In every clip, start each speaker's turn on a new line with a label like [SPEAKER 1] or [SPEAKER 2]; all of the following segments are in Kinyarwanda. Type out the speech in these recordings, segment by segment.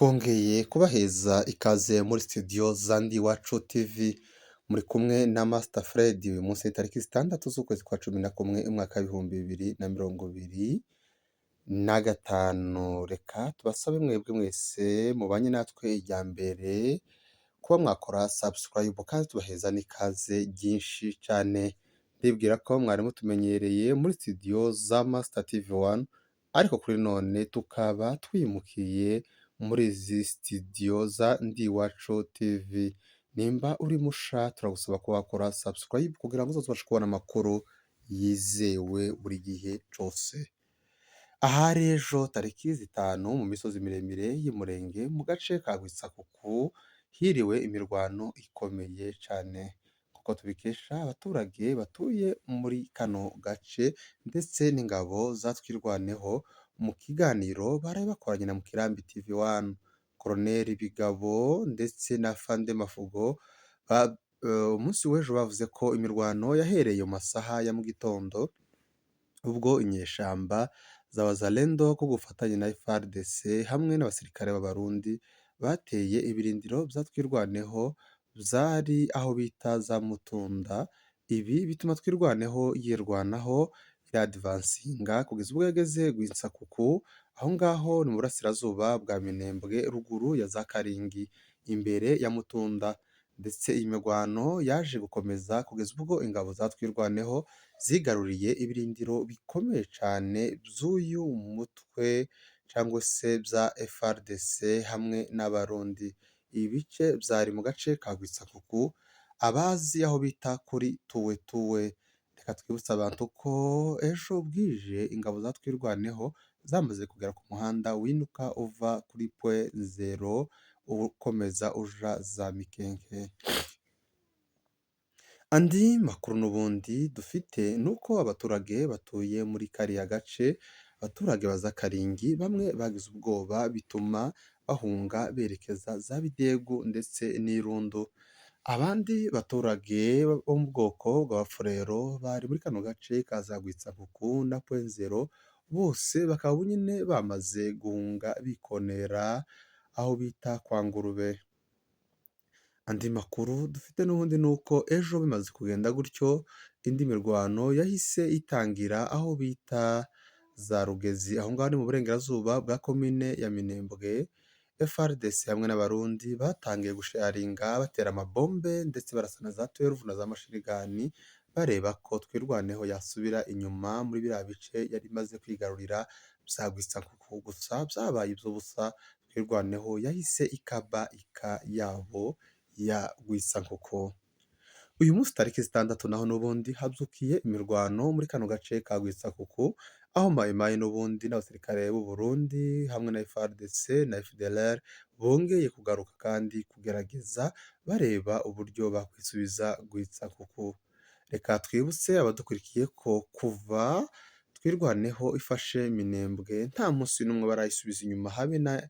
[SPEAKER 1] Twongeye kubaheza ikaze muri studio za Ndi Iwacu TV, muri kumwe na Master Fred. Uyu munsi tariki 6 z'ukwezi kwa 11 umwaka w'2025. Reka tubasabe mwebwe mwese mubanye natwe ijya mbere kuba mwakora subscribe, kandi tubaheza n'ikaze ryinshi cyane. Ndibwira ko mwari mutumenyereye muri studio za Master TV 1, ariko kuri none tukaba twimukiye muri izi studio za Ndi Iwacu TV. Nimba uri musha, turagusaba ko wakora subscribe kugira ngo uzabashe kubona amakuru yizewe buri gihe cyose. Ahari ejo tariki 5, mu misozi miremire y'Umurenge mu gace ka Rwisakuku hiriwe imirwano ikomeye cyane, kuko tubikesha abaturage batuye muri kano gace ndetse n'ingabo za Twirwaneho mu kiganiro bari bakoranye na Mukirambi TV 1. Colonel Bigabo ndetse na Fande Mafugo umunsi w'ejo bavuze ko imirwano yahereye mu masaha ya mu gitondo, ubwo inyeshamba za Wazalendo ku bufatanye na FARDC hamwe n'abasirikare b'Abarundi bateye ibirindiro bya Twirwaneho byari aho bita za Mutunda. Ibi bituma Twirwaneho yirwanaho, iradvancinga kugeza ubwo yageze Rwitsakuku. Aho ngaho ni mu burasirazuba bwa Minembwe, ruguru ya za Karingi, imbere ya Mutunda. Ndetse iyi mirwano yaje gukomeza kugeza ubwo ingabo za Twirwaneho zigaruriye ibirindiro bikomeye cyane by'uyu mutwe cyangwa se bya FARDC hamwe n'Abarundi. Ibi bice byari mu gace ka Rwitsakuku, abazi aho bita kuri Tuwe Tuwe. Reka twibutse abantu ko ejo bwije ingabo za Twirwaneho zamaze kugera ku muhanda winuka uva kuri Point Zero ukomeza uja za Mikenke. Andi makuru n'ubundi dufite ni uko abaturage batuye muri kariya gace, abaturage ba Zakaringi, bamwe bagize ubwoba bituma bahunga berekeza za Bidegu ndetse n'Irundu. Abandi baturage bo mu bwoko bw'Abafurero bari muri kano gace ka za Rwitsakuku na Point Zero, bose bakaba nyine bamaze guhunga bikonera aho bita kwa Ngurube. Andi makuru dufite n'ubundi ni uko ejo bimaze kugenda gutyo, indi mirwano yahise itangira aho bita za Rugezi. Aho ngaho ni mu burengerazuba bwa komine ya Minembwe. FARDC hamwe n'Abarundi batangiye gusharinga, batera amabombe ndetse barasana za 12 na za machine gun, bareba ko Twirwaneho yasubira inyuma muri biriya bice yari imaze kwigarurira bya Rwitsakuku. Gusa byabaye iby'ubusa, Twirwaneho yahise ikaba ika yabo ya Rwitsakuku. Uyu munsi tariki 6 naho n'ubundi habyukiye imirwano muri kano gace ka Rwitsakuku, aho Mayimayi n'ubundi n'abasirikare b'u Burundi hamwe na FARDC na FDLR bongeye kugaruka kandi kugerageza bareba uburyo bakwisubiza Rwitsakuku. Reka twibutse abadukurikiye ko kuva Twirwaneho ifashe Minembwe nta munsi n'umwe barayisubiza inyuma, habe na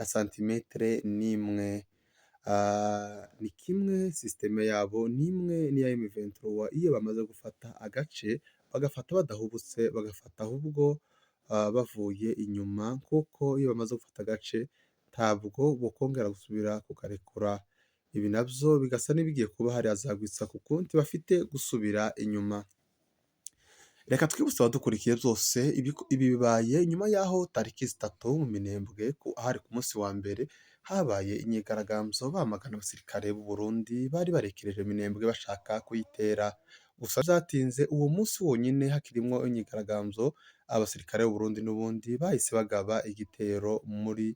[SPEAKER 1] santimetere n'imwe. Ni kimwe, système yabo ni imwe n'iya M23: iyo bamaze gufata agace bagafata badahubutse, bagafata ahubwo bavuye inyuma, kuko iyo bamaze gufata agace ntabwo bokongera gusubira kukarekura. Ibi nabyo bigasa n'ibigiye kuba hariya za Rwitsakuku, ntibafite gusubira inyuma. Reka twibutse abadukurikiye byose ibi bibaye nyuma y'aho tariki 3 mu Minembwe, ahari ku munsi wa mbere, habaye imyigaragambyo bamagana abasirikare b'u Burundi bari barekereje Minembwe bashaka kuyitera. Gusa byatinze, uwo munsi wonyine hakirimwo imyigaragambyo, abasirikare b'u Burundi n'ubundi bahise bagaba igitero muri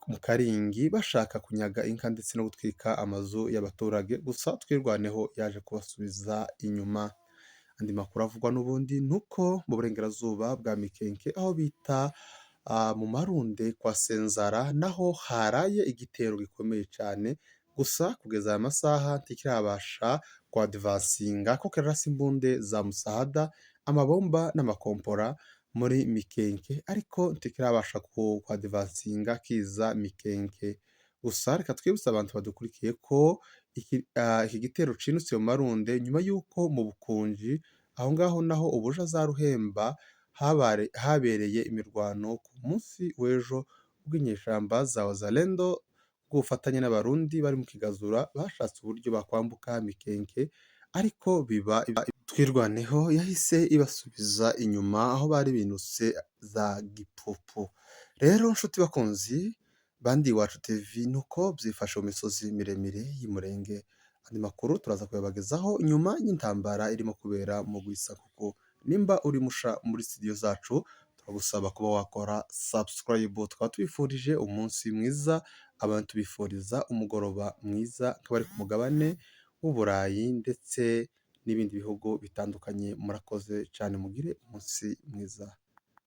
[SPEAKER 1] mu Karingi bashaka kunyaga inka ndetse no gutwika amazu y'abaturage. Gusa Twirwaneho yaje kubasubiza inyuma. Andi makuru avugwa n'ubundi ni uko mu burengerazuba bwa Mikenke, aho bita mu Marunde kwa Senzara, naho haraye igitero gikomeye cyane. Gusa kugeza aya masaha ntikirabasha kwadvancinga, ko kirarasa imbunde za musahada, amabomba n'amakompora muri Mikenke, ariko ntikirabasha kwadvancinga kiza Mikenke. Gusa reka twibutse abantu badukurikiye ko iki gitero cinutse mu Marunde nyuma y'uko mu Bukunji, aho ngaho naho ubuja za Ruhemba, habereye imirwano ku munsi w'ejo. Ubwo inyeshyamba za Wazalendo ku bufatanye n'Abarundi bari mu Kigazura bashatse uburyo bakwambuka Mikenke, ariko biba Twirwaneho yahise ibasubiza inyuma aho bari binutse za Gipupu. Rero nshuti bakunzi bandi Iwacu TV, nuko byifashe mu misozi miremire y'Umurenge. Andi makuru turaza kuyabagezaho nyuma y'intambara irimo kubera mu Rwisakuku. Nimba uri musha muri studio zacu, turagusaba kuba wakora subscribe. Tukaba tubifurije umunsi mwiza, abantu tubifuriza umugoroba mwiza nk'abari ku mugabane w'Uburayi ndetse n'ibindi bihugu bitandukanye. Murakoze cyane, mugire umunsi mwiza.